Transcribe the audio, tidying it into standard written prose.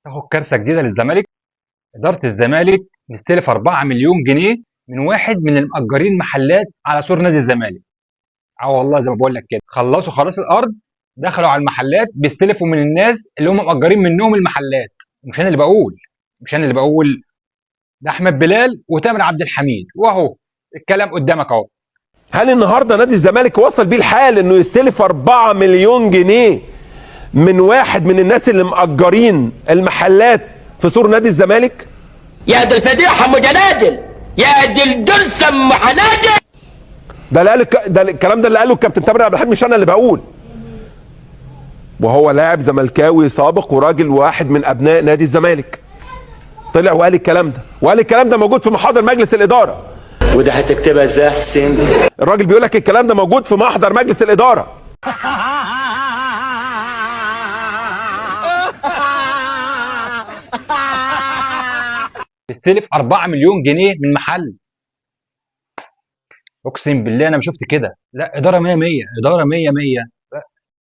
تاخد كارثة جديدة للزمالك. ادارة الزمالك مستلف 4 مليون جنيه من واحد من المأجرين محلات على سور نادي الزمالك. اه والله زي ما بقول لك كده، خلصوا خلاص الارض، دخلوا على المحلات بيستلفوا من الناس اللي هم مأجرين منهم المحلات. مش انا اللي بقول، مش انا اللي بقول، ده احمد بلال وتامر عبد الحميد، واهو الكلام قدامك اهو. هل النهارده نادي الزمالك وصل بيه الحال انه يستلف 4 مليون جنيه من واحد من الناس اللي مأجرين المحلات في سور نادي الزمالك؟ يا دي الفضيحة مجنادل، يا دي الدرسم محنادل. ده اللي قال ده الكلام ده اللي قاله الكابتن تامر عبد الحميد، مش انا اللي بقول. وهو لاعب زملكاوي سابق وراجل واحد من ابناء نادي الزمالك، طلع وقال الكلام ده، وقال الكلام ده موجود في محاضر مجلس الادارة. وده هتكتبها ازاي يا حسين دي؟ الراجل بيقول لك الكلام ده موجود في محضر مجلس الادارة. بيستلف 4 مليون جنيه من محل. اقسم بالله انا ما شفت كده. لا ادارة 100 100، ادارة 100 100.